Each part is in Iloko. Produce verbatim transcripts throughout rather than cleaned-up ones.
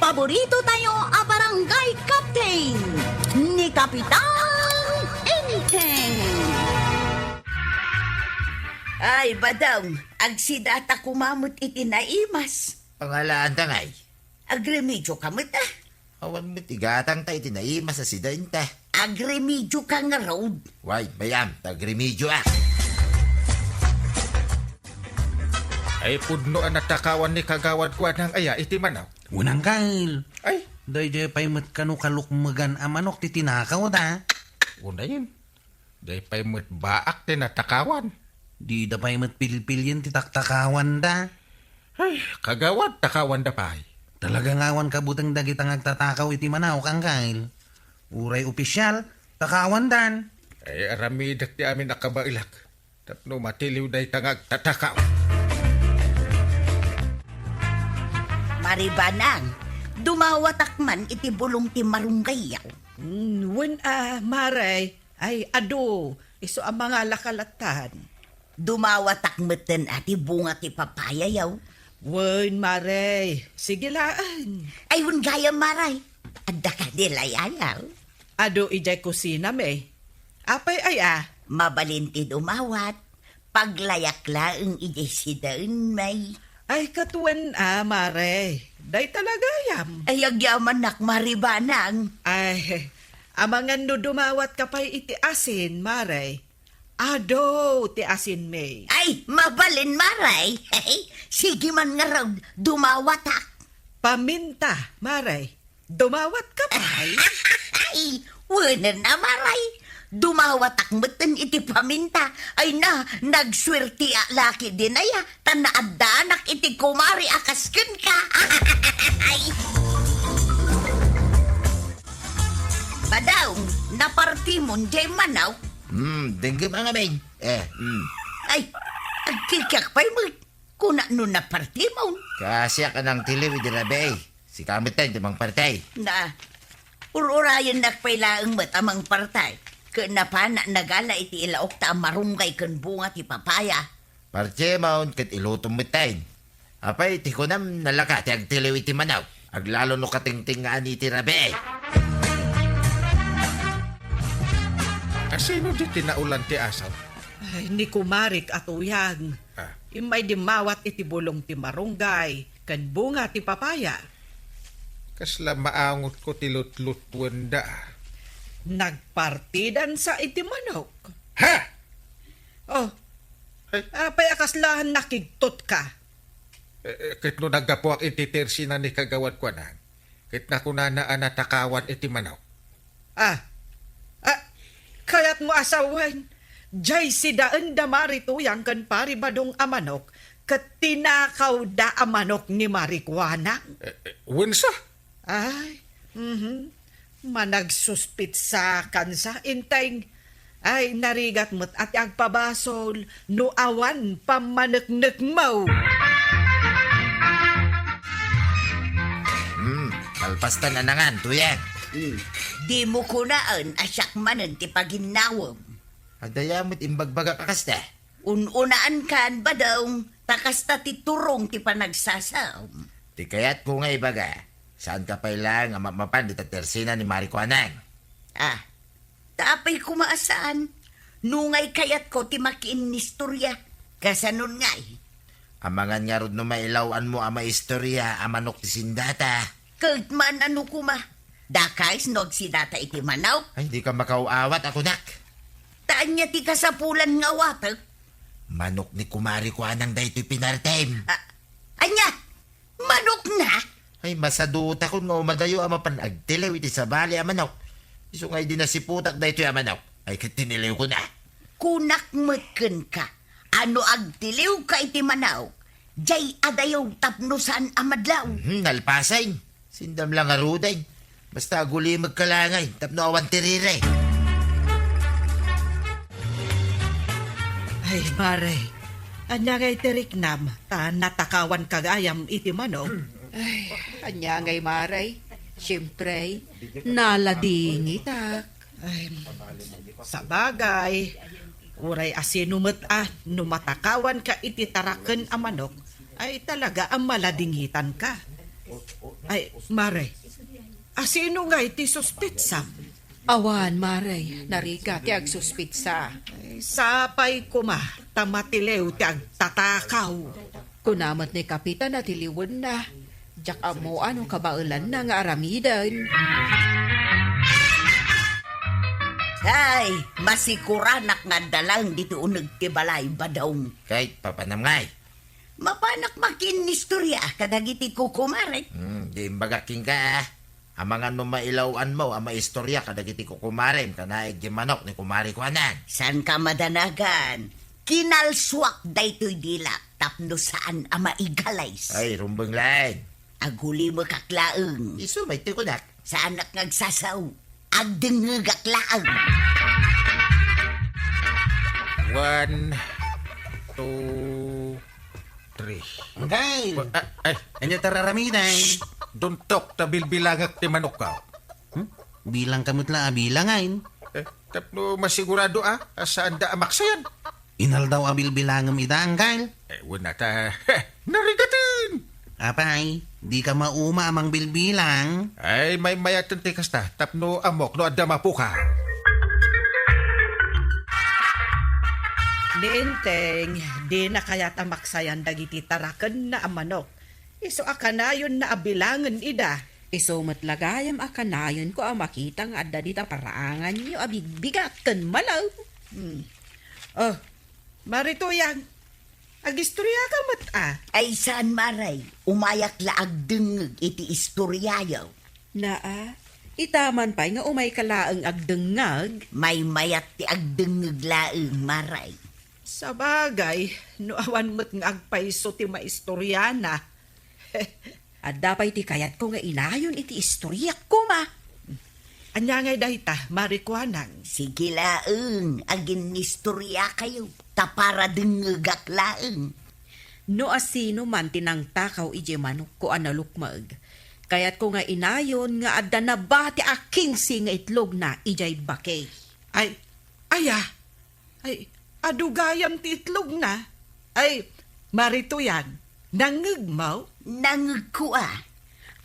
paborito tayo a barangay captain, ni Kapitan Enteng. Ay, Badong, agsidata koma met iti naimas. Pangalaanta ngay? Agremedioka met, a. Awan met igatangta iti naimas a sidaenta. Agremedioka ngarud. Way, bay-am, ta agremedioak. Ay, pudno a natakawan ni Kagawad Kuanang aya iti manok. Wen, Angkel. Ay. Daydiay pay met kano kalukmegan a manok ti tinakawda. Unayen. Daydiay pay met baak ti natakawan. Dida pay met pilpilien ti taktakawanda. Ay, Kagawad, takawanda pay. Talaga nga awan kabuteng dagita nga agtatakaw iti manok, Angkel. Uray opisial, takawandan. Ay, aramidek ti amin a kabaelak tapno matiliw dayta nga agtatakaw. Maribanang, dumawatak man iti bulong ti marunggayyaw. Mm, wen a, Mare. Ay, adu, isu a mangala ka lattan. Dumawatak metten a ti bunga ti papayayaw. Wen, Mare. Sige laeng. Ay, wen gayam, Mare. Adda kadi layayaw? Adu idiay kusinami. Apay aya? Mabalin ti dumawat. Paglayak laeng idiay sidaenmi. Ay, ket wen a, Mare. Dayta la gayam. Ay, agyamannak, Maribanang. Ay, amangan no dumawatka pay iti asin, Mare. Adu ti asinmi. Ay, mabalin, Mare. Sige man ngarud, dumawatak. Paminta, Mare. Dumawatka pay? Ay, wenen a, Mare. Dumawatak metten iti paminta. Ay na, nagsuertiak la ketdin aya, ta naaddaanak iti kumare a kas kenka. Ay. Badong, napartimon diay manok? Hmm, denggem a ngamin. Eh, hmm. Ay, agkikiak pay met. Kuna no napartimon? Kasiak a nangtiliw idi rabii. Sika metten ti mangparti. Na, ur-urayennak pay laeng met a mangparti. Ket napanak nagala iti ilaokta a marunggay ken bunga ti papaya. Partimon ket ilutom metten. Apay ti kunam, nalaka ti agtiliw iti manok? Aglalo no katingtingaan iti rabii. Asino di tinaolan ti asaw? Ay, ni kumarik a tuyang. Ah. Immay dimmawat iti bulong ti marunggay ken bunga ti papaya. Kasla maangotko ti lutlutuenda. Nagpartidansa iti manok. Ha? Oh. Ay. Apay a kasla nakigtotka? Eh, eh, ket no naggapuak iti tersina ni Kagawad Kuanang, ket nakunana a natakawan iti manok. Ah, ah, kayatmo a sawen, jay sidaenda Mari Tuyang ken Pari Badong a manok, ket tinakawda a manok ni Mari Kuanang. Eh, eh, wensa? Ay, mhm. Managsuspitsakansa, Enteng. Ay, narigat met a ti agpabasol no awan pammaneknekmo. Hmm, kalpastan a nangan, Tuyang. Hmm. Dimo kunaen a siak manen ti paginnawem. Adda met imbagbagak a kasta. Un-unaankan, Badong, ta kasta ti turong ti panagsasam. Ti kayatko nga ibaga, saanka pay laeng a mapmapan dita tersina ni Mari Kuanang. Ah, ta apay koma a saan? Nungay kayatko ti makiinnistorya. Kasanon ngay? Amangan ngarud no mailaw-anmo a maistorya a manok ti sindata. Ket man ano koma? Dakes no agsidata iti manok? Ay, dika makaaw-awat a kunak. Ta ania ti kasapulan nga awatek? Manok ni Kumari Kuanang daytoy pinartem. Ah, ania? Manokna? Ay, masadutakon nga umadayo a mapan agtiliw iti sabali a manok. Isu nga idi nasiputak daytoy a manok, ay ket tiniliwkona. Kunak met kenka, a no agtiliwka iti manok, jay adayo tapno saan a madlaw. Mhm, nalpasen. Sindam la ngaruden. Basta agulimekka la ngay tapno awan ti rire. Ay, Mare, ania ngay ti riknam ta natakawanka gayam iti manok? Ay, ania ngay, Mare? Siempre, naladingitak. Ay, sabagay, uray asino met a no matakawanka iti taraken a manok, ay talaga a maladingitanka. Ay, Mare, asino ngay ti suspitsam? Awan, Mare, narigat ti agsuspitsa. Ay, sapay koma, ta matiliw ti agtatakaw. Kuna met ni Kapitan a tiliwenna, diak ammo no kabaelanna nga aramiden. Ay, masikuranak nga adda laeng ditoy uneg ti balay, Badong. Kay, papanam ngay? Mapanak makinistorya kadagiti kukumarek. Hmm, di imbagak kenka, ah. Amangan no mailaw-anmo a maistorya kadagiti kukumarem, kanaig ti manok ni Kumare Kuanang. Saanka madanagan? Kinalsuak daytoy dilak tapno saan a maigalays. Ay, rumbeng laeng. Agulimekak laeng. Isu met ti kunak. Saanak nga agsasao. Agdengngegak laeng. One, two, three. Anggail! Wa-, ah, ay. Ania ti aramidem? Shh! Don't talk ta bilbilangak ti manokko. Hmm? Bilangka met la a bilangen. Eh, tapno masigurado a, a saanda a maksayan. Inaldaw a bilbilangem ida, Anggail? Eh, wen a ta, narigaten! Apay, dika mauma a mangbilbilang? Ay, maymayaten ti kasta, tapno ammok no adda mapuka. Ni Enteng, dina kayat a maksayan dagiti tarakenna a manok. Isu a kanayonna a bilangen ida. Isu met la gayam a kanayonko a makita nga adda dita paraanganyo a bigbigat ken malaw. Hmm. Oh, Mare Tuyang, agistoriaka met a? Ay, saan, Mare. Umayak la agdengngeg iti istoriayo. Naa, ita man pay nga umayka laeng agdengngeg? Maymayat ti agdengngeg laeng, Mare. Sabagay, no awan met nga agpayso ti maistoriana. Adda pay ti kayatko nga inayon iti istoriak koma. Ania ngay dayta, Mare Kuanang? Sige laeng, aginnistoriakayo, ta para dengngegak laeng. No asino man ti nangtakaw idiay manokko a nalukmeg, kayatko nga inayon nga adda nabati a kinse nga itlogna idiay baki. Ay, aya, Ay, adu gayam ti itlogna. Ay, Mare Tuyang, nangngegmo? Nangngegko a.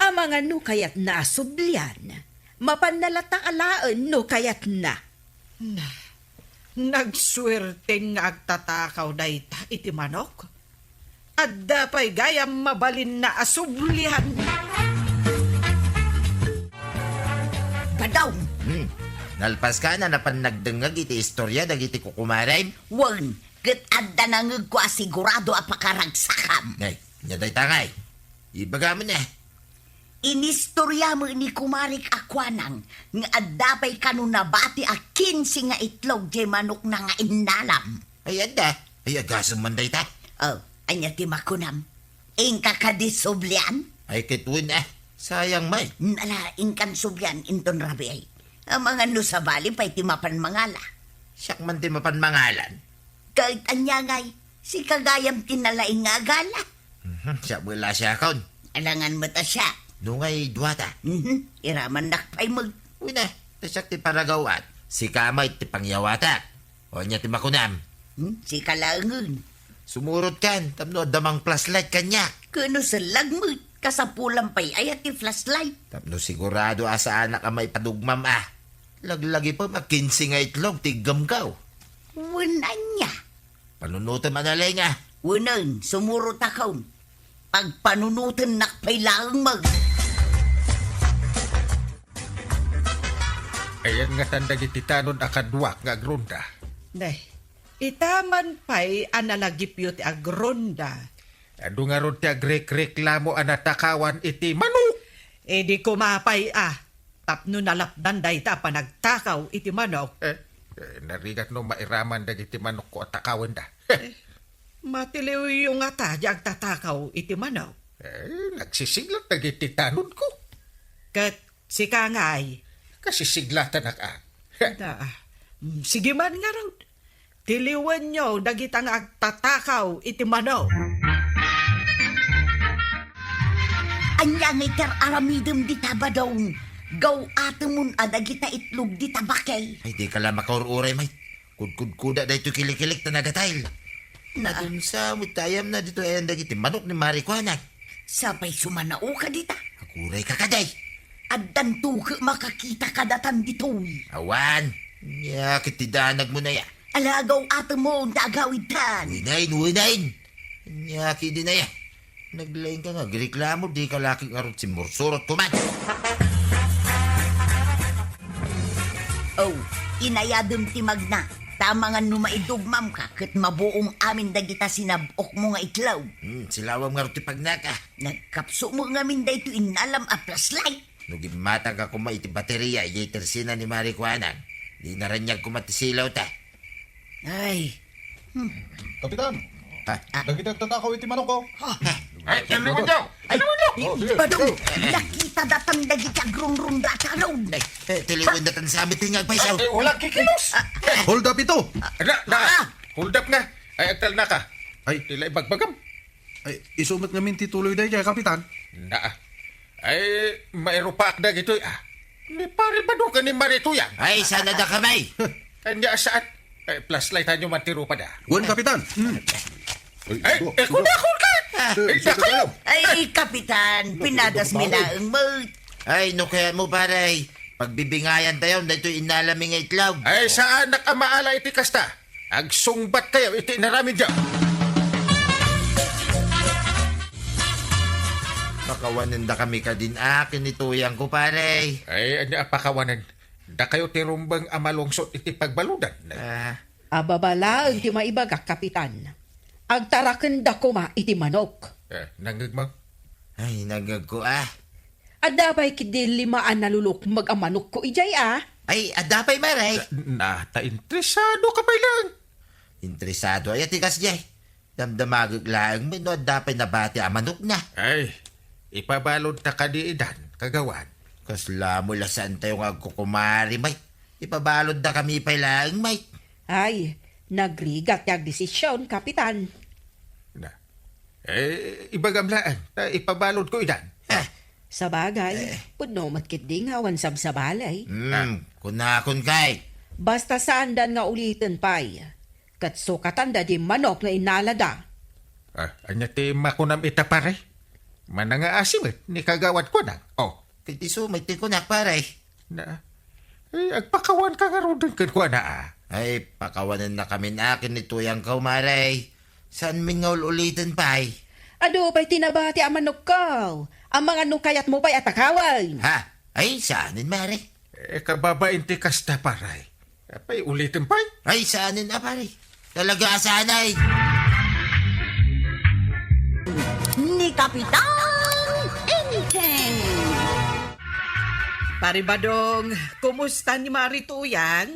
Amangan no kayatna a sublian. Mapanna latta alaen no kayatna. Na, nagsuerte nga agtatakaw dayta iti manok. Adda pay gayam mabalinna a sublian. Badong! Hmm. Nalpaska a napan nagdengngeg iti istoria dagiti kukumarem? Wen, ket adda nangngegko a sigurado a pakaragsakam. Nay, nia dayta ngay? Ibagam ne. Inistoriam ni kumarek a kuanang nga adda pay kano nabati a kinse nga itlog diay manokna nga innalam. Ay, adda. Ay, agasem man dayta. Oh, ania ti makunam? Inka kadi sublian? Ay, ket wen, ah. Sayang, may. Nala, inkan sublian inton rabii. Amangan no sabali pay ti mapan mangala. Siak man ti mapan mangalan. Ket ania ngay, sika gayam ti nalaing nga agala. Mhm, siak met la siakon. Alangan met a siak. No ngay duata. Mhm, iramannak pay met. Wen, ah, ta siak ti paragaw-at. Sika met ti pangyawatak. O, ania ti makunam? Hmm? Sika laengen. Sumurotkan, tapno adda mang flashlight kaniak. Ket no sellag met, kasapulan pay aya ti flashlight? Tapno sigurado a saanak a maipadugmam a. Laglagipem a kinse nga itlog ti iggamko. Wen ania? Panunotem a nalaing a. Wenen, sumurotakon. Pagpanunotennak pay laeng met. Ayan ngatan dagiti tanon a kaduak nga agronda. Nay, ita man pay a nalagipyo ti agronda. Adu ngarud ti agrekreklamo a natakawan iti manok. Idi koma pay a, tapno nalapdan dayta a panagtakaw iti manok. Eh, eh, narigat no mairaman dagiti manokko a takawenda. Eh, matiliwyo ngata di agtatakaw iti manok. Eh, nagsisiglat dagiti tanonko. Ket sika ngay? Kasisiglatanak a. Da, mm, sige man ngarud. Tiliwenyo dagita nga agtatakaw iti manok. Ania nga iti ar-aramidem dita, Badong? Gaw-atemon a dagita itlog dita baki. Ay, dika la makaur-uray, may. Kudkudkuda daytoy kilikilik ta nagatail. Na. Nadunsa met ti ayamna ditoy ayan dagiti manok ni Mare Kuanang. Sapay sumanaoka dita. Uray ka kadi. Addanto ket makakita kadatan ditoy. Awan. Nia ket ti danagmo aya. Alagaw atemmo, agawidtan. Unayen, unayen. Nia ket idi aya. Naglaing ka nga agreklamo, dika la ket ngarud simmursurot koma. Oh, inayadem ti magna. Ta amangan no maidugmamka, ket mabuong amin dagita sinab-okmo nga itlog. Hmm, silawam ngarud ti pagnaka. Nagkapsutmo ngamin daytoy innalam a flashlight. No gimmatangka koma iti bateria idiay tersina ni Mari Kuanang, di naraniag koma ti silawta. Ay. Hmm. Kapitan! Ha? Dagiti agtatakaw iti manok, oh. Ay, ay, ay, Badong! Ay, Badong! Oh, sige, Badong! Sige. Nakita datan dagiti agrungrung dataron. Ay, eh, tiliwen datan sa amin ti nga agpaysaw. Ay, ay, walang kikilos! Ah, ah. Hold up ito! Ah, na, na, ah. Hold up nga. Ay, agtalna ka. Ay. Tila ibagbagam. Ay, isu met ngamin ti tuloy daydiay, Kapitan. Naa. Ay, mairupaak dagitoy, ah. Ni Pare Badong ken ni Mari Tuyang. Ay, saan a dakami? Ania saan? Ay, flashlightanyo man ti rupada. Wen, Kapitan. Hmm. Ay, ito, eh, ito. Kunakon ka! Ah. Eh, ito, dakayo! Ay, Kapitan, pinadas mi laeng met. Ay, no kayatmo, pare. Pagbibingayan tayo, daytoy innalami nga itlog. Ay, saanak a maala iti kasta. Agsungbat kayo iti inaramidyo. Pakawanen dakami kadin a ken ni Tuyang ko, pare. Ay, ania a pakawanen? Dakayo ti rumbeng a malungsot iti pagbaludan. Ah. Ababa laeng ti maibagak, Kapitan. Agtarakenda koma iti manok. Eh, nangngegmo? Ay, nangngegko, ah. Adda pay ketdi lima a nalulukmeg a manokko idiay, a? Ay, adda pay, Mare. Na, ta interesado ka pay laeng. Interesado aya ti kasdiay. Damdamagek laeng met no adda pay nabati a manokna. Ay, ipabaludta kadi idan, kagawad. Kasla mo la saan tayo nga agkukumari, Mike. Ipabaluddakami pay laeng, Mike. Ay, nagrigat ti agdesision, Kapitan. Na, Eh, ibagam laeng, ta ipabaludko idan. Ah. Sabagay, eh, pudno met ketdi nga awan sabsabali. Hmm, ah, kunakon kay. Basta saandan nga uliten pay. Ket sukatanda di manok nga inalada. Ah, ania ti makunam ita, pare? Manangaasi met ni kagawad ko na. Oh. Ket isu met ti kunak, pare. Na, eh, agpakawan ka ngaruden kenkuana, a? Ay, pakawanennakamin a ken ni Tuyang ko, Mare. Saanmin nga ul-uliten pay? Adu pay ti nabati a manokko. Amangan no kayatmo pay a takawen. Ha? Ay, saanen, Mare. Eh, kababain ti kasta, pare. Apay, uliten pay? Ay, saanen a, pare. Talaga a sanay. Ni Kapitan Enteng. Pare Badong, kumusta ni Mari Tuyang?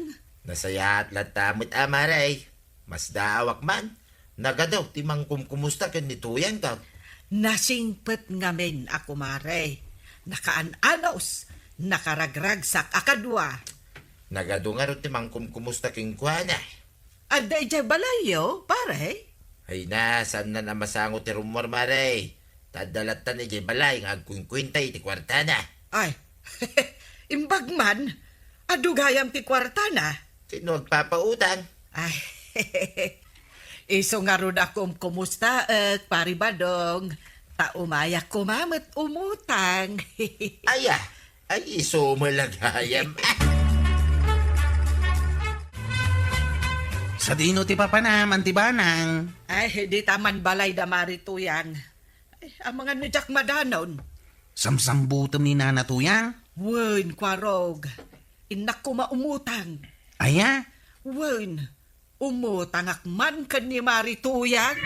Nasayaat latta met a, Mare. Masdaawak man. Nagadu ti mangkumkumusta ken ni Tuyang ka. Nasingpet ngamin a kumare. Nakaan-anos, nakaragragsak a kadua. Nagadu ngarud ti mangkumkumusta kenkuana. Adda idiay balayyo, pare? Ay na, saannan a masango ti rummuar, mare. Ta adda lattan idiay balay nga agkuenkuenta iti kuartana. Ay, imbag man, adu gayam ti kuartana. Sino agpapautang? Ay, isu ngarud a kumkumustaek, Pari Badong. Ta umayak koma met umutang. Aya, ay isu met la gayam. Sadino ti papanam, Anti Banang? Ay, dita man balay da Mari Tuyang. Ay, amangan no diak madanon. Samsambutem ni Nana Tuyang? Wen, Kuarog. Innak koma umutang. Aya? Wen, umutangak man ken ni Mari Tuyang.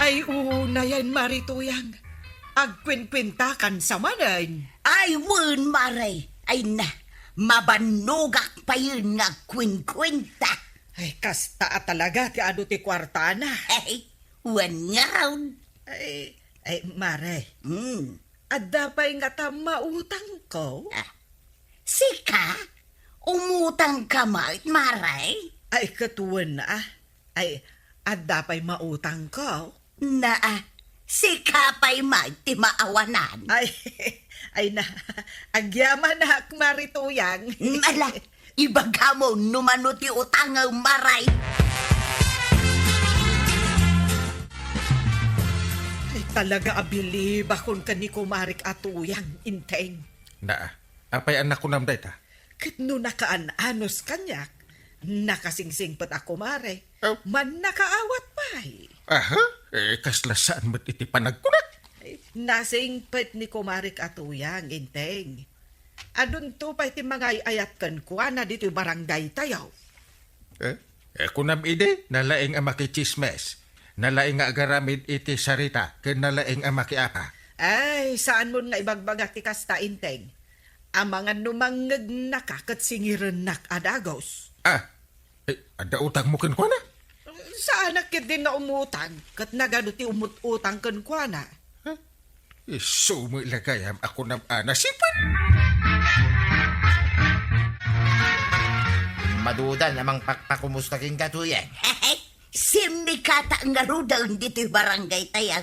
Ay, unayen, Mari Tuyang. Agkuenkuentakan sa manen. Ay, wen, mare. Ay na, mabannogak payen nga agkuenkuenta. Ay, kasta a talaga ti adu ti kuartana. Ay, wen ngarud. Ay, ay, mare. Hmm. Adda pay ngata mautangko? Ah, sika? Umutangka met, mare? Ay, ket wen, ah. Ay, adda pay mautangko? Naa, sika pay met ti maawanan. Ay, ay na, agyamanak, Mari Tuyang. Ala, ibagam no mano ti utangem, mare. Ay, Talaga a bilibakon ken ni kumarik a Tuyang, Inteng. Naa, apay a nakunam dayta? Ket no nakaan-anos kaniak, nakasingsingpet a kumare. Oh. Mannakaawat pay. Aha, eh, kasla saan met iti panagkunak? Ay, nasingpet ni kumarik a Tuyang, Inteng. Adunto pay ti mangay-ayat kenkuana ditoy barangay tayo. Eh? Eh, kunam idi, nalaing a makitsismes. Nalaing nga agaramid iti sarita, ken nalaing a makiapa. Ay, saan mon nga ibagbaga ti kasta, Inteng. Amangan no mangngegnaka ket singirennak a dagus. Ah, eh, adda utangmo kenkuana? Saanak ketdi nga umutang, ket nagadu ti umut-utang kenkuana. Huh? Isu met la gayam a kunam a nasipet. Madudan a mangpakpakumusta kenka, Tuyang. Simmikata ngaruden ditoy barangay tayo.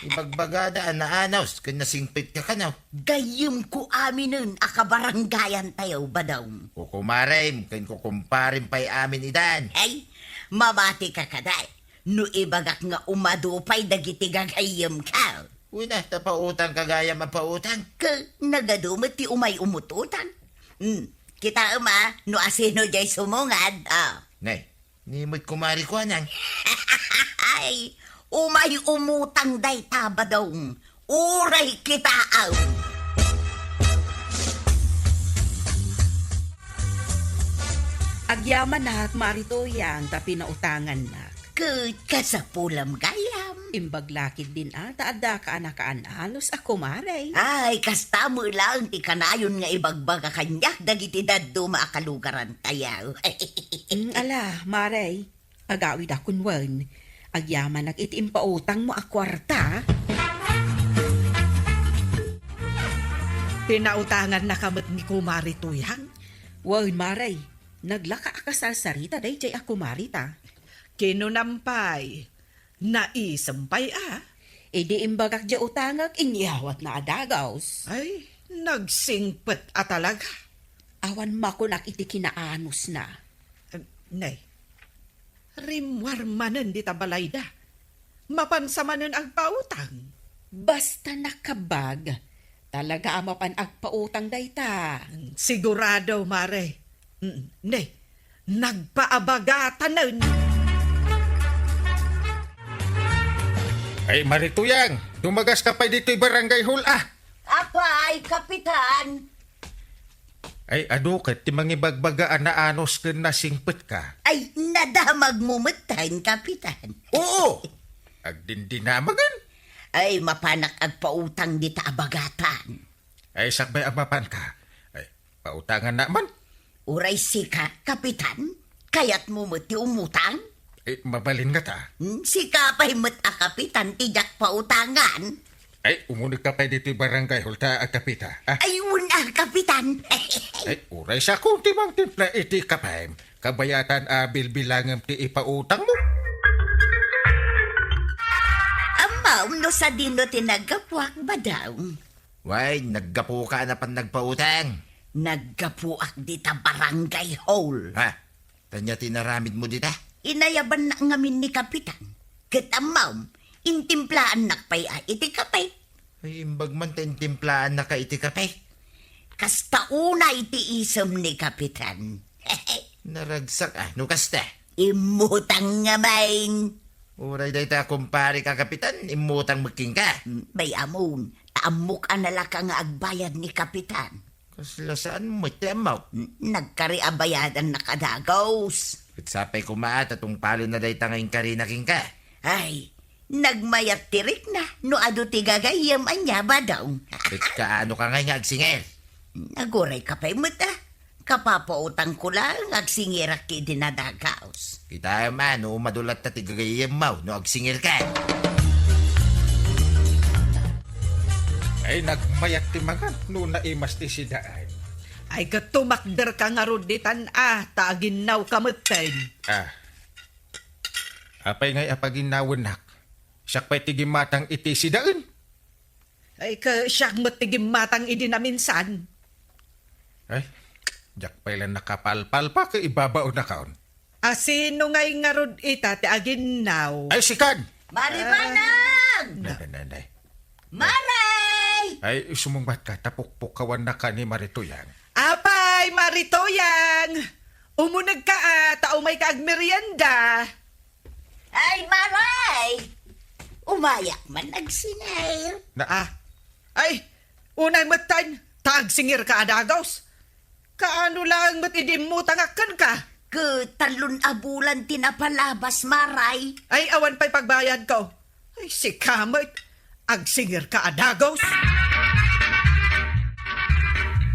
Ibagbagada a naanos ken nasingpet ka kano. Gayyemko aminen a kabarangayan tayo, Badong. Kukumarem ken kukumparem pay amin idan. Ay, mabati ka kadi. No ibagak nga umadu pay dagiti gagayyemko. Uy na, ta pautang ka gayam a pautang. Ket nagadu met ti umay umut-utang. Hmm, kitaem a, no asino jay sumungad, ah. Nay, ni met kumari kuanang. Ay, umay umutang dayta, Badong. Uray kitaem. Agyamanak, Mari Tuyang, ta pinautangannak. Ket kasapulam gayam. Imbag la ketdin a, ta adda ka a nakaan-anos a kumare. Ay, kasta met laeng ti kanayon nga ibagbaga kaniak dagiti dadduma a kalugaran tayo. Mm, ala, Mare, agawidakon wen. Agyamanak iti impautangmo a kuarta. Pinautangannaka met ni Kumare Tuyang? Wen, Mare, naglaka a kasarsarita dayjay a kumareta. Kinunam pay, naisem pay a. Idi imbagak diay utangek, inyawatna a dagus. Ay, nagsingpet a talaga. Awan makunak iti kinaanosna. Em, nay, rimmuar manen dita balayda. Mapansa manen agpautang. Basta nakabag, talaga a mapan agpautang dayta. Sigurado, Mare. Mm, ne, nagpaabagatanen. Ay, Mare Tuyang, dumagaska pay ditoy barangay hall, ah. Apay, Kapitan? Ay, adu ket ti mangibagbaga a naanos ken nasingpetka? Ay, nadamagmo metten, Kapitan. Oo! Agdindinamagen? Ay, mapanak agpautang dita a bagatan. Ay, sakbay a mapanka. Ay, pautangannak man. Uray sika, Kapitan? Kayatmo met ti umutang? Eh, mabalin ngata. Hmm, sika pay met a kapitan ti diak pautangan. Ay, umunegka pay ditoy barangay hall ta agkapita, ah. Ay, wen a, Kapitan. Ay, uray siakon ti mangtimpla iti kapem. Kabayatan a bilbilangem ti ipautangmo. Ammom no sadino ti naggapuak, Badong? Wen, naggapuka a napan nagpautang. Naggapuak dita barangay hall. Ha? Ania ti inaramidmo dita? Inayabannak ngamin ni Kapitan. Ket ammom, intimplaannak pay a iti kape. Ay, imbag man ta intimplaannaka iti kape. Kasta unay ti isem ni Kapitan. Naragsak, ah, no kasta. Immutang ngamin. Uray dayta a kumparek a Kapitan, immutang met kenka. Bay-amon, ta ammok a nalaka nga agbayad ni Kapitan. Kasla saan met ti ammok? N-, nagkari a bayadannak a dagus. Ket sapay koma ta tungpalenna dayta nga inkarina kenka. Ay, nagmayat ti rikna no adu ti gagayyem ania, Badong. Ket kaano ka ngay nga agsingir? Aguray ka pay met, ah. Kapapautangko laeng nga agsingirak iti nadagus. Kitaem a no umadu latta ti gagayyemmo no agsingirka. Ay, nagmayat ti mangan no naimas ti sidaen. Ay, ket tumakderka ngarud ditan a, ta aginnawka metten. Ah. Apay ngay a paginnawennak? Siak pay ti gimmatang iti sidaen. Ay, ket siak met ti gimmatang idi naminsan. Ay, diak pay la nakapalpalpak, ibabaonakon. A, sino ngay ngarud ita ti aginnaw? Ay, sikan! Maribana! Nay, nay, nay, nay. Maray! Ay, sumungbat ka, ta pukpukawannak ni Mari Tuyang. Apay, Mari Tuyang! Umuneg ka, ah, ta umay ka agmerienda. Ay, Maray! Umayak man agsingir. Na, ah? Ay, unay metten, ta agsingir ka a dagus. Kaano laeng met idi immutangak kenka? Ket tallo a bulan ti napalabas, Maray. Ay, awan pay pagbayadko. Ay, sika met. Agsingir ka a dagus.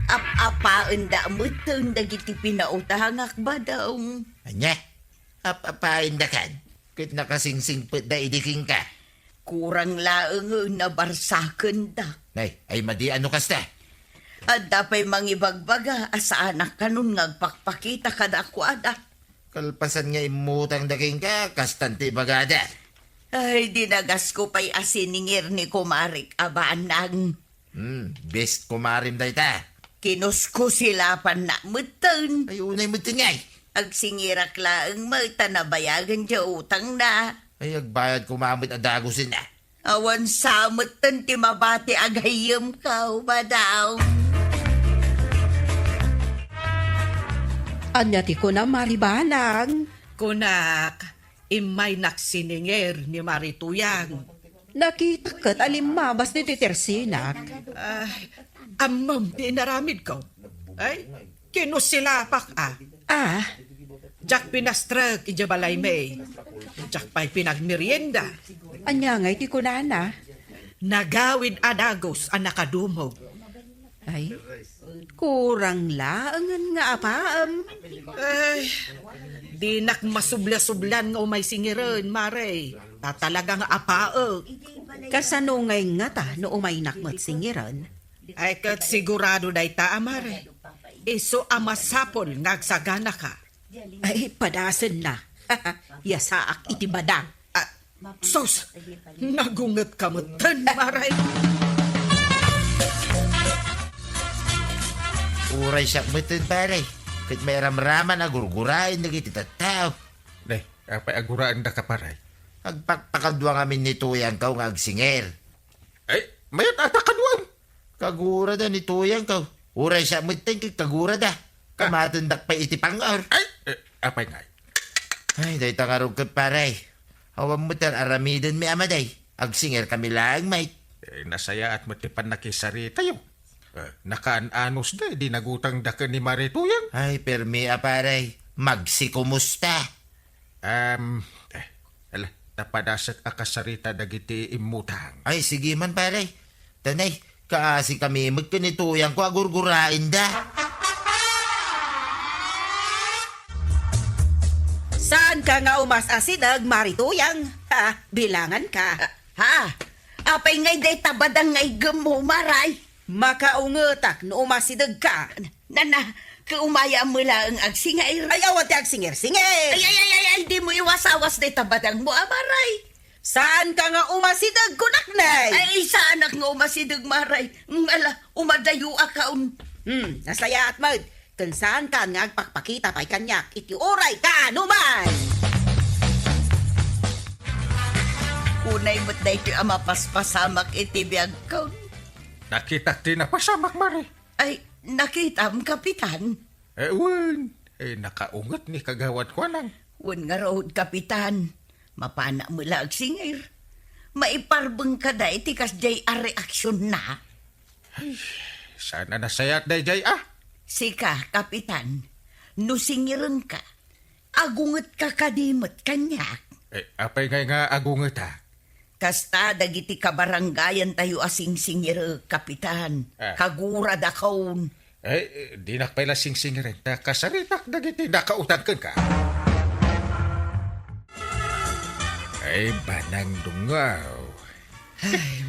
Ap-apaenda metten dagiti pinautangak, Badong. Ania? Ap-apaenda kan? Ket nakasingsingpetda idi kenka. Kurang laeng nabarsakenda. Nay, ay madi a no kasta. Adda pay mangibagbaga a saanak kanon nga agpakpakita kadakuada. Kalpasan nga immutangda kenka, kastan ti ibagada. Ay, dinagasko pay a siningir ni kumarik a banang. Hmm, best kumarim dayta. Kinuskusilapanna metten. Ay, unay metten ngay. Agsingirak laeng met ta nabayagen ti utangna. Ay, agbayad koma met a dagusen a. Awan sa metten ti mabati agayyemko, Badong. Ania ti kunam, Mari Banang? Kunak, immay naksiningir ni Mari Tuyang. Nakitak ket a limmabas ditoy tersinak. Ay, ammom ti inaramidko. Ay, kinusilapak a. Ah? Diak pinastrek idiay balaymi. Diak pay pinagmerienda. Ania ngay ti kunana? Nagawid a dagus a nakadumog. Ay, kurang laengen nga apaem. Ay, dinak masubla-sublan nga umay singiren, Mare. Ta talaga nga apaek. Kasano ngay ngata no umaynak met singiren? Ay, ket sigurado dayta, a Mare. Isu a masapul nga agsaganaka. Ay, padasenna. Yasaak iti badang. Ah, sus! Nagungetka metten, Mare. Uray siak metten, pare. Ket mairamraman a gurguraen dagiti tattao. Ne, apay a guraendaka, pare? Agpakpakadua ngamin ni Tuyangko nga agsingir. Ay, mayat a ta kaduam. Kagurada ni Tuyangko. Uray siak metten ket kagurada. Ah. Kamatendak pay iti pang-or. Ay, eh, apay ngay? Ay, dayta ngarud ket, pare. Awan met ti ar-aramidenmi a madi. Agsingirkami laeng met. Eh, nasayaat met ti pannakisaritayo. Eh, nakaan-anusda idi nagutangda ken ni Mare Tuyang. Ay, permi a, pare. Magsikumusta. Em, eh, ala, ta padasek a kasarita dagiti immutang. Ay, sige man, pare. Tanay, kaasikami met ken ni Tuyangko a gurguraenda. Saanka nga umas-asideg, Mari Tuyang? Ha, bilanganka. Ah, ha? Apay ngay dayta badang nga iggemmo, Maray? Makaungetak no umasidegka. Nana, ket umayam met laeng agsingir. Ay, awan ti agsingir-singir. Ay, ay, ay, ay, ay, dimo iwas-awas dayta badangmo, a Maray. Saanka nga umasideg, kunak, ne? Ay, saanak nga umasideg, Maray. Ngala, umadayoakon. Hmm, nasayaat met. Ken saankan nga agpakpakita pay kaniak iti uray kaanoman. Unay met daytoy a mapaspasamak iti biagkon. Nakitak ti napasamak, Mare. Ay, nakitam, Kapitan? Eh, wen. Eh, nakaunget ni Kagawad Kuanang. Wen ngarud, Kapitan. Mapanak met la agsingir. Maiparbeng kada iti kasdiay a reaksionna. Ay, saan a nasayaat daydiay, ah? Sika, Kapitan, no singirenka, agungetka kadi met kaniak? Eh, apay ngay nga agungetak? Kasta dagiti kabarangayantayo a singsingirek, Kapitan. Ah. Kaguradakon. Eh, eh, dinak pay la singsingiren, ta kasaritak dagiti nakautang kenka. Ay, banang dungaw. Ay,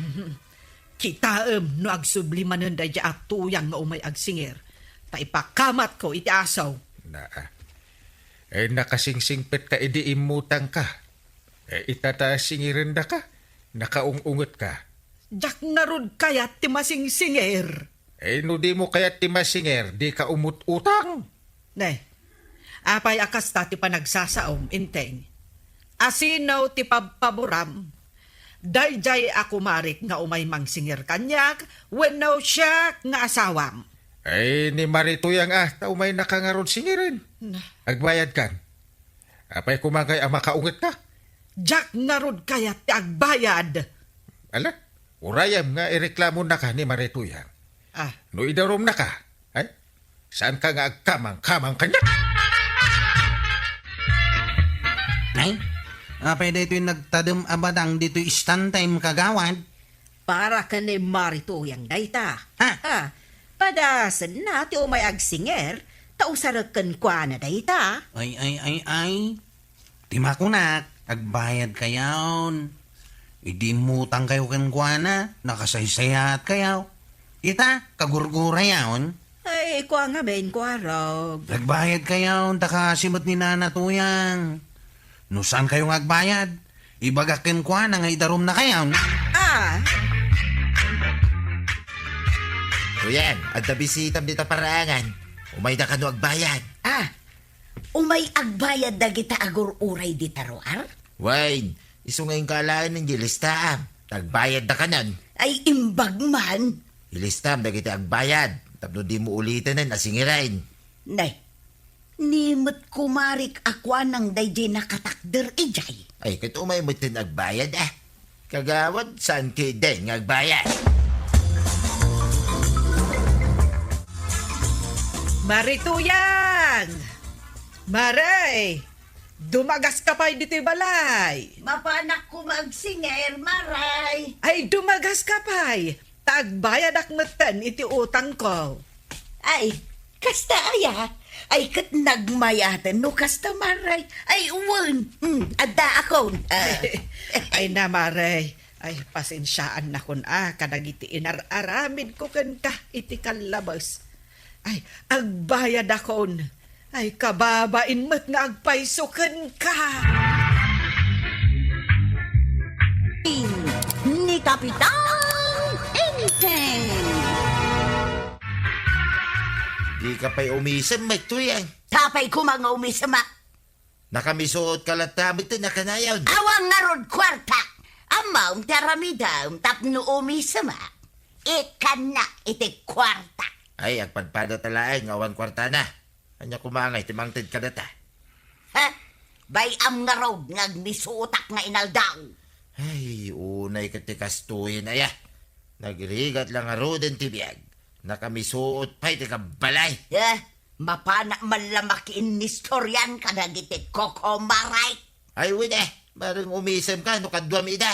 kitaem no agsubli manen daydiay a Tuyang nga umay agsingir, ta ipakamatko iti asaw. Naa. Eh, nakasingsingpetka idi immutangka. Eh, ita ta singirendaka, nakaung-ungetka. Diak ngarud kayat ti masingsingir. Eh, no dimo kayat ti masingir, dika umut-utang. Ne, apay a kasta ti panagsasaom, Enteng? Asino ti pabpaboram? Daydiay a kumarik nga umay mangsingir kaniak wenno siak nga asawam? Ay, ni Mari Tuyang a, ta umaynaka ngarud singiren. Na. Agbayadkan. Apay koma ngay a makaungetka? Diak ngarud kayat ti agbayad. Ala, urayem nga ireklamonaka ni Mari Tuyang. Ah. No idarumnaka, ay, saanka nga agkamangkamang kaniak? Ay, apay daytoy nagtadem a badang ditoy istantay, kagawad? Para ken ni Mari Tuyang dayta. Ha? Ha? Padasenna ti umay agsingir, ta usarek kenkuana dayta. Ay, ay, ay, ay. Ti makunak, agbayadkayon. Idi immutangkayo kenkuana, nakasaysayaatkayo. Ita, kagurgurayon. Ay, kua ngamin, kuarog. Agbayadkayon, ta kaasi met ni Nana Tuyang. No saankayo nga agbayad, ibagak kenkuana nga idarumnakayon. Ah! Tuyang, adda bisitam dita paraangan. Umayda kano agbayad. Ah, umay agbayad dagita agur-uray dita ruar? Wen, isu nga inka alaen nga ilistaam. Agbayadda kanon. Ay, imbag man. Ilistam dagiti agbayad tapno dimo uliten a singiren. Nay, ni met kumarik a kuanang daydiay nakatakder idiay. Ay, ket umay metten agbayad, ah. Kagawad, saan ketdin nga agbayad? Mari Tuyang! Mari! Dumagaska pay ditoy balay. Mapanak koma agsingir, Mari. Ay, dumagaska pay. Ta agbayadak metten iti utangko. Ay, kasta aya? Ay, ket nagmayaten no kasta, Mari. Ay, wen. Hmm, addaakon. Ah. Ay na, Mari. Ay, pasensiaannakon a kadagiti inar-aramidko kenka iti kallabes. Ay, agbayadakon. Ay, kababain met nga agpayso kenka. Ni Kapitan Enteng. Dika pay umisem, Mike Tuyang. Sapay koma nga umisem a. Nakamisuotka latta met ti nakanayon. Awan ngarud kuarta. Ammom ti aramidem tapno umisem a. Ikkannak iti kuarta. Ay, agpadpadata laeng nga awan kuartana. Ania koma ngay ti mangted kadata? Ha? Bay-am ngarud nga agmisuotak nga inaldaw. Ay, unay ket ti kastoyen aya. Nagrigat la ngaruden ti biag. Nakamisuot pay ti kabbalay. Eh, mapanak man la makiinnistorian kadagiti kokomaray. Ay, wen, eh. Bareng umisemka no kaduam ida.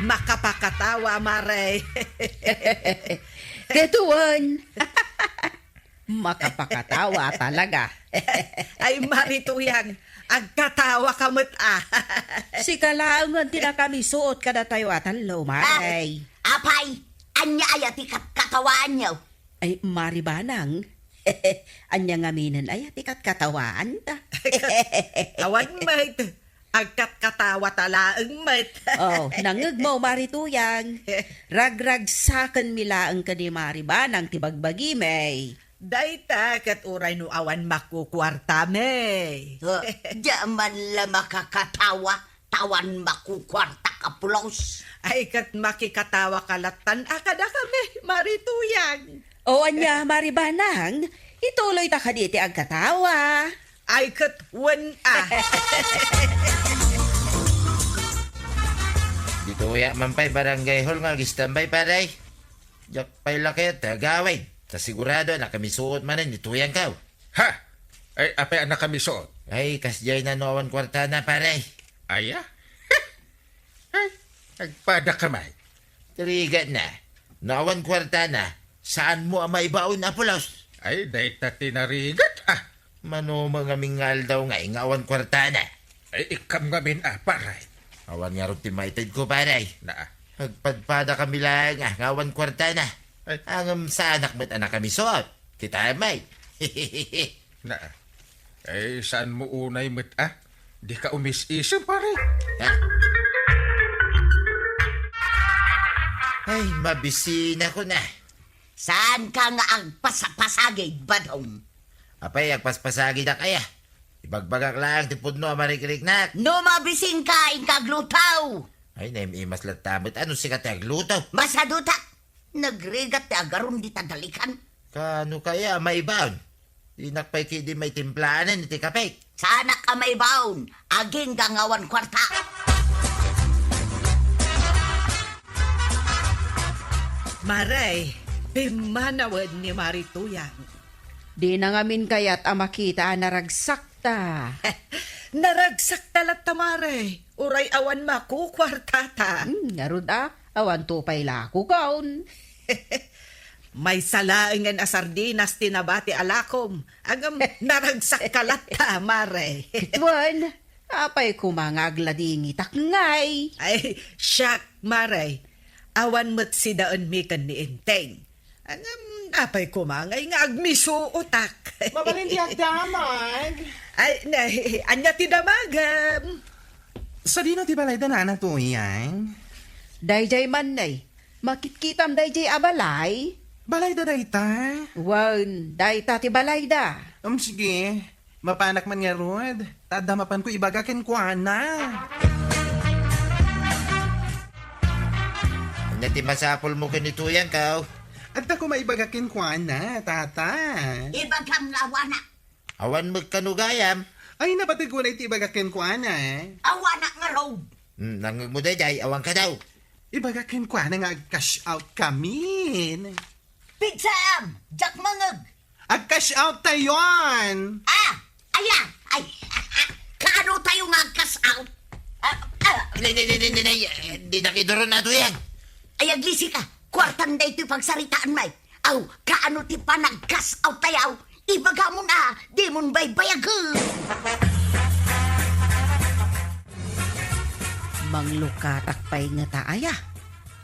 Makapakatawa, Mari. Ket wen. Makapakatawa talaga. Ay, Mari Tuyang, agkatawaka met a. Sika laengen ti nakamisuot kadatayo a tallo, Mari. Ah, apay, ania aya ti katkatawaanyo? Ay, Mari Banang, ania ngaminen aya ti katkatawaanta? Awan met. Agkatkatawata laeng met. Oh, nangngegmo, Mari Tuyang. Ragragsakenmi laeng ken ni Mari Banang ti bagbagimi. Dayta ket uray no awan makukuartami. Oh, dia man la makakatawa, ta awan makukuartak a pulos. Ay, ket makikatawaka lattan a kadakami, Mari Tuyang. O ania, Mari Banang, ituloyta kadi ti agkatawa? Ay, ket wen a. Ditoya man pay barangay hall nga agistambay, pare. Diak pay la kayat ti agawid. Ta sigurado a nakamisuot manen ni Tuyangko. Ha? Ay, apay a nakamisuot? Ay, kasdiay na no awan kuartana, pare. Aya? Ay, agpadaka met. Narigat na. No awan kuartana, saanmo a maibaon a pulos? Ay, dayta ti narigat, ah. Mano nga ngamin nga aldaw ngay nga awan kuartana? Ay, ikam ngamin, ah, pare. Awan ngarud ti maitedko, pare. Naa. Agpadpadakami laeng, ah, nga awan kuartana. Ay. Ngem saanak met a nakamisuot. Kitaem met. Na. Ay, saanmo unay met, ah? Dika umis-isem, pare. Ha? Ay, mabisinakon a. Saanka nga agpasapasagid, Badong? Apay, agpaspasagidak aya? Ibagbagak laeng ti pudno a marikriknak. No mabisingka, inka agluto. Ay, naim-imas latta met. Ano sika ti agluto? Masadutak. Nagrigat ti agarum dita dalikan. Kano kaya a maibaon? Dinak pay ketdi maitimplaanen iti kapek. Saanak a maibaon, agingga nga awan kuarta. Mare, pimmanawed ni Mari Tuyang. Dina ngamin kayat a makita a naragsakta. Naragsakta latta, Mare. Uray awan makukuartata. Hmm, ngarud a, awanto pay la kukaon. Maysa laengen a sardinas ti nabati a lakom. Ngem naragsakka latta, Mare. Wen, apay koma nga agladingitak ngay? Ay, siak, Mare. Awan met sidaenmi ken ni Enteng. Ngem, apay koma ngay nga agmisuotak? Mabalin ti agdamag. Ay, na, ania ti damagem? Sadino ti balayda, Nana Tuyang? Daydiay man, nay. Makitkitam daydiay a balay? Balayda dayta? Wen, dayta ti balayda. Um, sige. Mapanak man ngarud. Ta adda mapanko ibaga kenkuana. Ania ti masapulmo ken ni Tuyangko? Adda koma ibaga kenkuana, tata. Ibagam nga awanak. Awan met kano gayam. Ay, napateg unay ti ibaga kenkuana. Awanak ngarud. Hmm, nangngegmo daydiay, awan kadaw. Ibaga kenkuana nga ag-cash out kami. Pigsam! Diak mangngeg! Ag-cash out tayon! Ah! Aya! Ay! Kaano tayo nga ag-cash out? Ah, ah. Nay, nay, nay, nay, nay, nay, eh, di na kiduron na to yan. Ay, aglisi ka! Kuartan da ito'y pagsaritaan, may! Aw, kaano ti panag-cash out tayo? Ibagamon a, dimon baybayagen! Manglukatak pay ngata aya.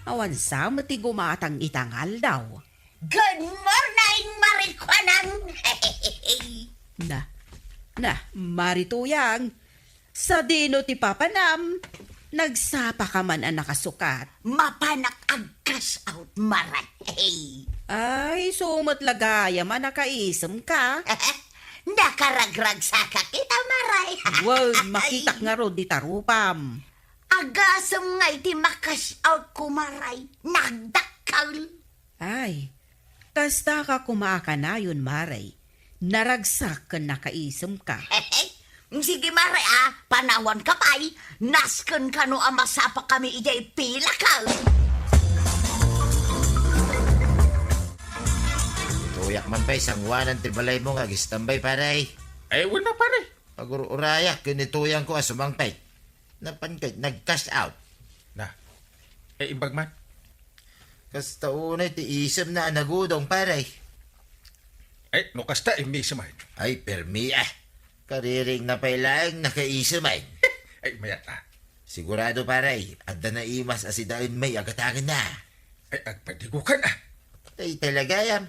Awan sa met ti gumatang ita nga aldaw. Good morning, Marikuanang! Na, na, Mari Tuyang, sadino ti papanam? Nagsapaka man a nakasukat. Mapanak ag-cash out, Mare. Ay, isu met la gayam a nakaisemka. Nakaragragsaka kita, Mare. Wen, makitak ngarud dita rupam. Agasem ngay ti ma-cash out ko, Mare. Nagdakkel. Ay, kasta ka koma a kanayon, Mare. Naragsak ken nakaisemka. Sige, Mare, a, panawanka pay. Nasken kano a masapakami idiay pilaka. Tuyak man pay sanguanan ti balaymo nga agistambay, pare. Ay, wen na, pare. Agur-urayak ken ni Tuyangko a sumangpet. Napan ket nag-cash out. Na. Eh, imbag man. Kasta unay ti isemna a nagudong, pare. Eh, no kasta, immiseman. Ay, permi, ah. Kariring na pay laeng nakaiseman. Ay, mayat, ah. Sigurado, pare, adda naimas a sidaen may agatagen na. Ay, agpadigukan, ah. Tay talaga yan.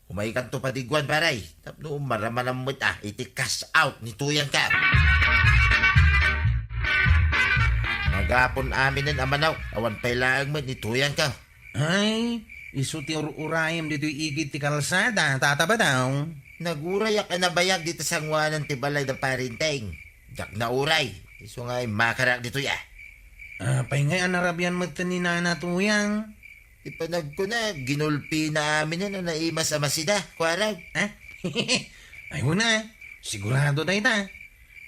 Umaykanto padiguan, pare. Tapno maramanam met, ah, iti cash out ni Tuyangko. Nagapon aminen a manaw, awan pay laeng met ni Tuyangko. Ay, isu ti ur-urayem ditoy igid ti kalsada, Tata Badaw. Nagurayak a nabayag dita sanguanan ti balay da Parinteng. Diak nauray. Isu nga immakarak ditoy, ah. Apay ngay a narabian met ni Nana Tuyang? Ipanagkuna, ginulpina aminen a naimas a masida, kuarag. Ha? Ay, una, sigurado dayta.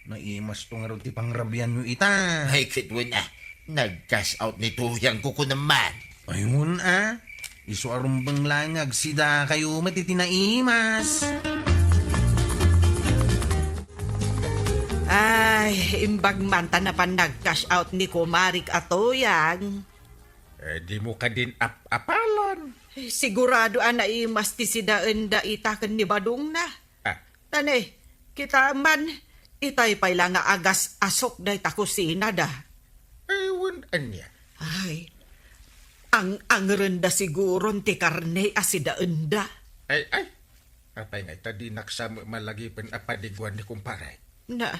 Naimas to ngarud ti pangrabianyo ita. Ay, ket wen, ah, nag-cash out ni Tuyang kukunaman. Ay, wen, ah, isu a rumbeng laeng nga agsidakayo met iti naimas. Ay, imbag man ta napan nag-cash out ni kumarik a Tuyang. Eh, dimo kadin ap-apalan. Eh, sigurado a naimas ti sidaenda ita ken ni badongna. Ah. Tane, kita man, itay pay la nga agas-asok dayta kusinada. Ay, wen ania? Ay, ang-angrenda siguron ti karne a sidaenda. Ay, ay. Apay nga ita dinak sa malagipen a padiguan ni kumpare? Na,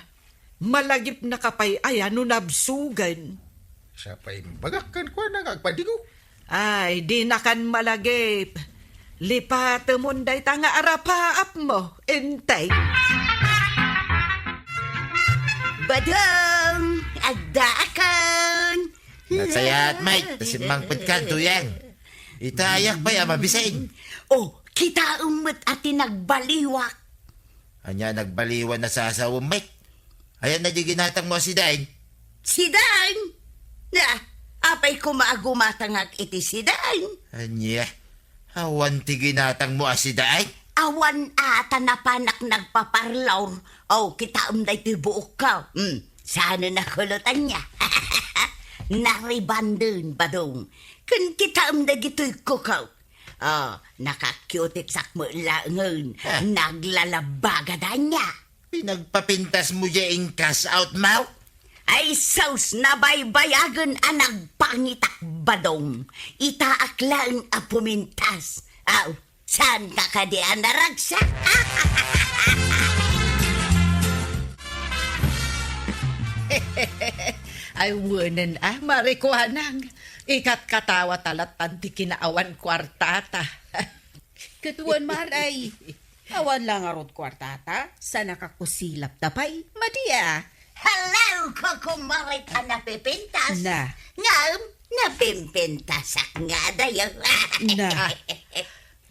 malagipnaka pay aya no nabsugen? Sa pay imbagak kenkuana nga agpadigo. Ay, dinakan malagip. Lipatemon dayta nga arapaapmo, Enteng. Badong, addaakon. Nasayaat, Mike, ta simmangpet ka, Tuyang. Ita ayak pay a mabisin. Oh, kitaem met a ti nagbaliwak. Ania nagbaliwan a sasawem, Mike? Ayan na di ginatang mo a sidain? Sidain? Na, apay koma a gumatangak iti sidain? Ania? Awan ti ginatang mo a sidain? Awan a ta napanak nagpaparlor. Oh, kitaem daytoy buokko. Hmm, saan a nakulot ania? Naribanden, Badong. Ken kitaem dagitoy kuko. Oh, naka-cutex-ak met laengen. Ah. Naglalabbaga da ania. Pinagpapintas mo diay in cash out mo? Ay sus, nabaybayagen a nagpangitak, Badong. Itaak laeng a pumintas. Aw, saan ka kadi a naragsak? Ay, wenen, ah, Mari Kuanang. Ikatkatawa ta lattan ti kinaawan kuartata. Ket wen, Mari, awan la ngarud kuartata, sa nakakusilap ta pay, madi a. Hello, kukumare ta napipintas. Na. Ngem, napimpintasak ngadayo. Na.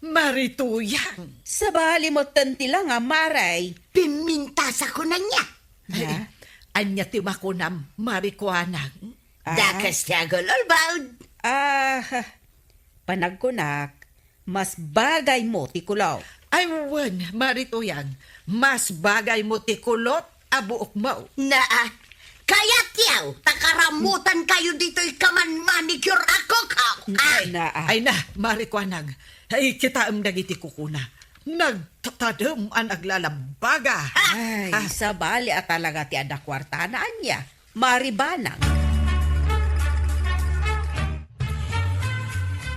Mari Tuyang. Sabali metten ti langa, Mari. Pimmintasakon ania? Na? Ay, ania ti makunam, Mari Kuanang? Ah. Dakes ti agul-ulbod. Ah, panagkunak, mas bagaymo ti kulot. Ay, wen, Mari Tuyang, mas bagaymo ti kulot a buokmo. Naa, kayatyo, ta karamutankayo ditoy kaman-manicure a kuko. Ah! Ay, na, Mari Kuanang, ay, kitaem dagiti kukuna. Nagtatadem a naglalabbaga. Ay, ah, sabali a talaga ti adda kuartana ania. Mari Banang.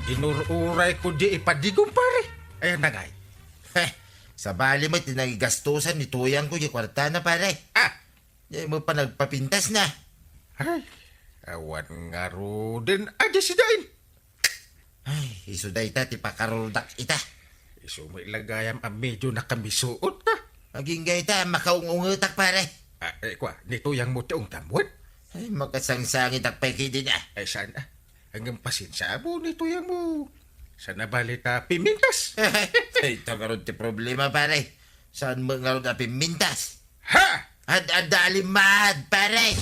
Inur-urayko di ipadigom, pare. Ayan na ngay. Heh, sabali met ti nangigastusan ni Tuyangko di kuartana, pare. Ah. Di mo pa nagpapintas na. Ay, awan ngaruden a di sidain. Ay, isu dayta ti pakarurodak ita. Isu met la gayam a medio nakamisuot ka. Agingga ita, makaung-ungetak, pare. Ah, eh, kua, ni Tuyangmo ti ungtam, wen? Ay, makasangsangitak pay ketdin, ah. Ay, saan, ah? Ngem pasensiamo ni Tuyangmo. Saan a bali ta pimintas? Ay, ita ngarud ti problema, pare. Saan met ngarud a pimintas? Ha? Ad-adda a limmad, pare!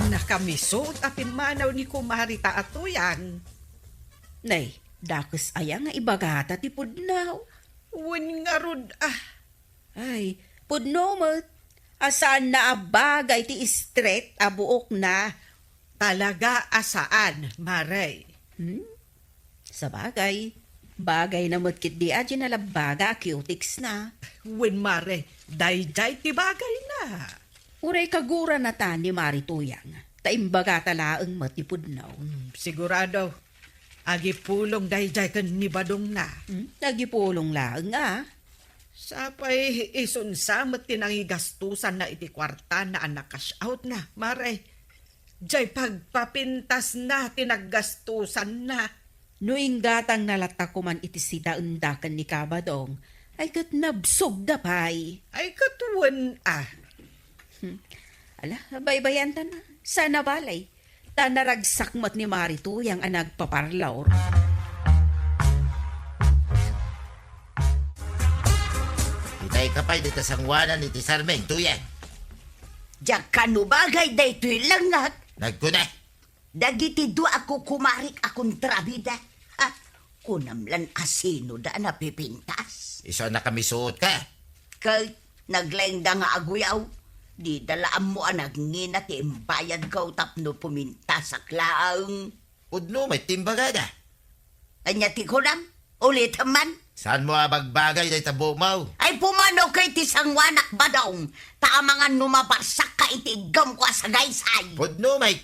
Nakamisuot a pimmanaw ni Kumari ta a Tuyang. Nay, dakes aya nga ibagata ti pudno? Wen ngarud, ah. Ay, pudno met. A saanna a bagay ti straight a buokna. Talaga a saan, Mare. Hmm? Sabagay, bagayna met ketdi a di nalabbaga a cutex-na. Wen, Mare, daydiay ti bagayna. Uray kagurana ta ni Mari Tuyang, ta imbagata laeng met ti pudno. Hmm, sigurado, agipulong daydiay ken ni Badongna. Hmm, agipulong laeng a. Sapay isunsa met ti nangigastusanna iti kuartana a na-cash out-na, Mare. Jay pagpapintasna ti naggastusanna. No inggatangna latta koman iti sidaenda ken ni Kabadong, ay ket nabsogda pay. Ay ket wen a. Hmm. Ala, baybayantan a. Saan a bali. Ta naragsak met ni Mari Tuyang a nagpaparlor. Itay ka pay dita sangoanan iti sarming, Tuyang. Diak kano bagay daytoy langngak. Nagkuna. Dagiti dua a kukumarik a kontrabida. Ha? Kunam lan a sinoda a napipintas. Isu a nakamisuot ka? Ket naglaingda nga aguyaw, dida la ammo a nagngina ti imbayadko tapno pumintasak laeng. Pudno met ti imbagada. Ania ti kunam? Ulitem man. Saanmo a bagbagay dayta buokmo? Ay, pumanoka iti sangoanak, Badong, ta amangan no mabarsakka iti iggamko a sagaysay. Pudno met.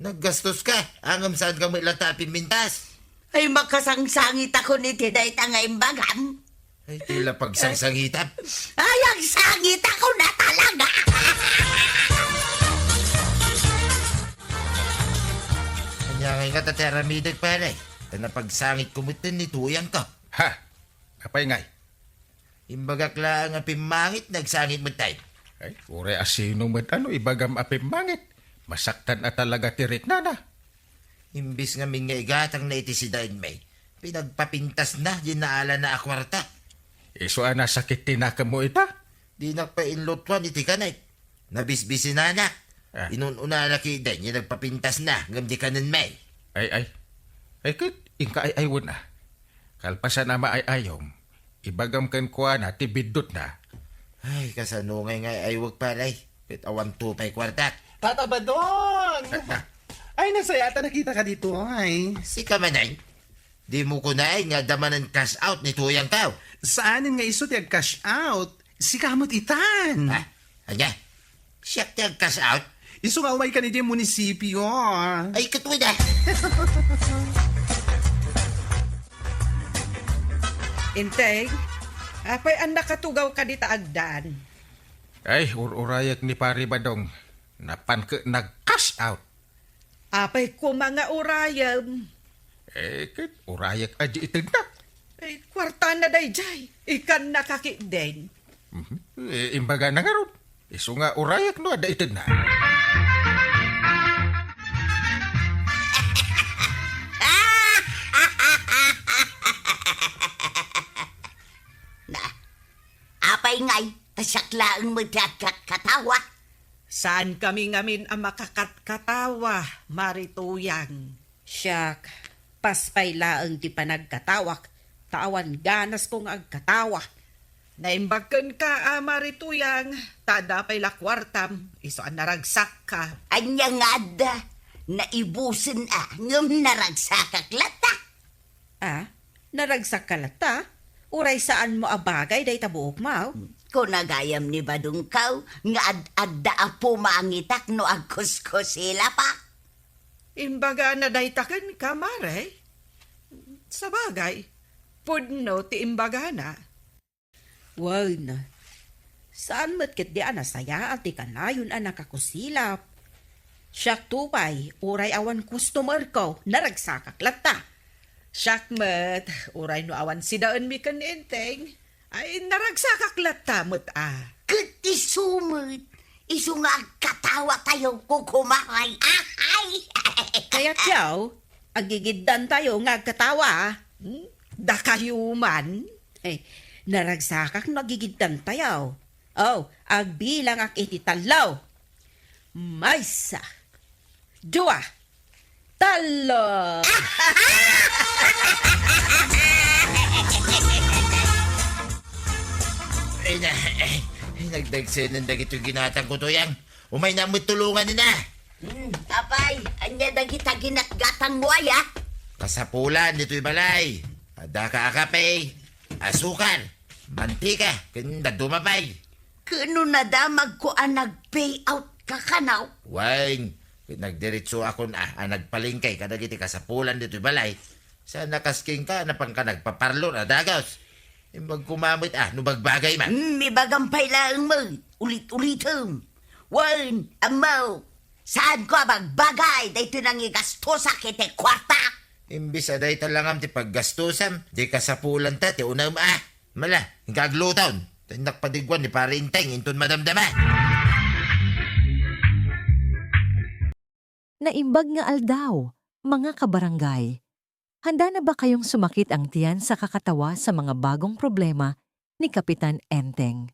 Naggastoska, ngem saanka met latta a pimmintas. Ay, makasangsangitakon iti dayta nga imbagam. Ay, ti la pagsangsangitam. Ay, agsangitako na talaga! Ania ngay ngata ti aramidek, pare? Ta napagsangitko metten ni Tuyangko. Ha? Apay ngay? Imbagak laeng a pimmangit, nagsangit met tay. Ay, uray a sino met a no ibagam a pimmangit. Masaktan a talaga ti riknana. Imbis ngamin nga igatangna iti sidaenmi, pinagpapintasna di naalana a kuarta. Isu a nasakit ti nakemmo ita? Dinak pay inlutuan iti kanek. Nabisbisinanak. Ah. Inun-unana ketdin nga nagpapintasna ngem di kanenmi. Ay, ay. Ay, ket inka ay-aywen a. Kalpasan a maay-ayom, ibagam kenkuana ti biddutna. Ay, kasano ngay nga ay-aywek, pare? Ket awanto pay kuartak. Tata Badong! Ah, ah. Ay, nasayaat a nakitaka ditoy. Sika manen? Dimo kunay nga adda manen cash out ni Tuyang taw? Saanen nga isu ti ag-cash out? Sika met itan. Ha? Ania? Siak ti ag-cash out? Isu nga umayka idiay munisipio. Ay, katuda. Enteng, apay a nakatugawka dita agdan? Ay, ur-urayek ni Pari Badong. Napan ket nag-cash out. Apay koma nga urayem? Eh, ket urayek a di itednak. Eh, kuartana daydiay. Ikannaka ketdin. Mhm. Eh, imbagana ngarud. Isu nga urayek no adda itedna. Na, apay ngay, ta siak laeng met ti agkatkatawa? Saankami ngamin a makakatkatawa, Mari Tuyang. Siak, pas pay laeng ti panagkatawak, ta awan ganasko nga agkatawa. Naimbag kenka a Mari Tuyang, ta adda pay la kuartam, isu a naragsakka. Ania nga adda? Naibusen a, ngem naragsakak latta. Ah, naragsakka latta? Uray saanmo a bagay dayta buokmo? Kuna gayam ni Badongko nga ad-adda a pumangitak no agkuskusilapak. Imbagana dayta kenka, Mare? Sabagay, pudno ti imbagana. Wen, saan met ketdi a nasayaat ti kanayon a nakakusilap. Siakto pay, uray awan customerko, naragsakak latta. Siak met, uray no awan sidaenmi ken ni Enteng, ay naragsakak latta met a. Ket isu met, isu nga agkatawatayo, kukumaray. Ahay! Kayatyo, agigiddantayo nga agkatawa, a? Hmm? Dakayo man? Eh, naragsakak no agigiddantayo. Oh, agbilangak iti tallo. Maysa, dua, tallo. Ay, na, ay, nagdagsenen dagitoy ginatangko, Tuyang. Umayna met tulongan ina. Hmm, apay, ania dagita ginatgatangmo aya? Kasapulan ditoy balay. Adda ka a kape, asukar, mantika, ken dadduma pay. Ket no nadamagko a nag-pay out ka kano? Wen, ket nagdiretsoakon a, a nagpalengke kadagiti kasapulan ditoy balay. Sa nakaskinka, napanka nagpaparlor a dagus. Imbag koma met a, no bagbagay man. Hmm, ibagam pay laeng met, ulit-ulitem. Wen, ammo, saanko a bagbagay daytoy nangigastosak iti kuarta. Imbis a dayta langam ti paggastosam, di kasapulanta ti unem a. Mala, inka agluton. Tinnak padiguan ni Pare Enteng inton madamdama. Naimbag nga aldaw, mga kabarangay. Handa na ba kayong sumakit ang tiyan sa kakatawa sa mga bagong problema ni Kapitan Enteng?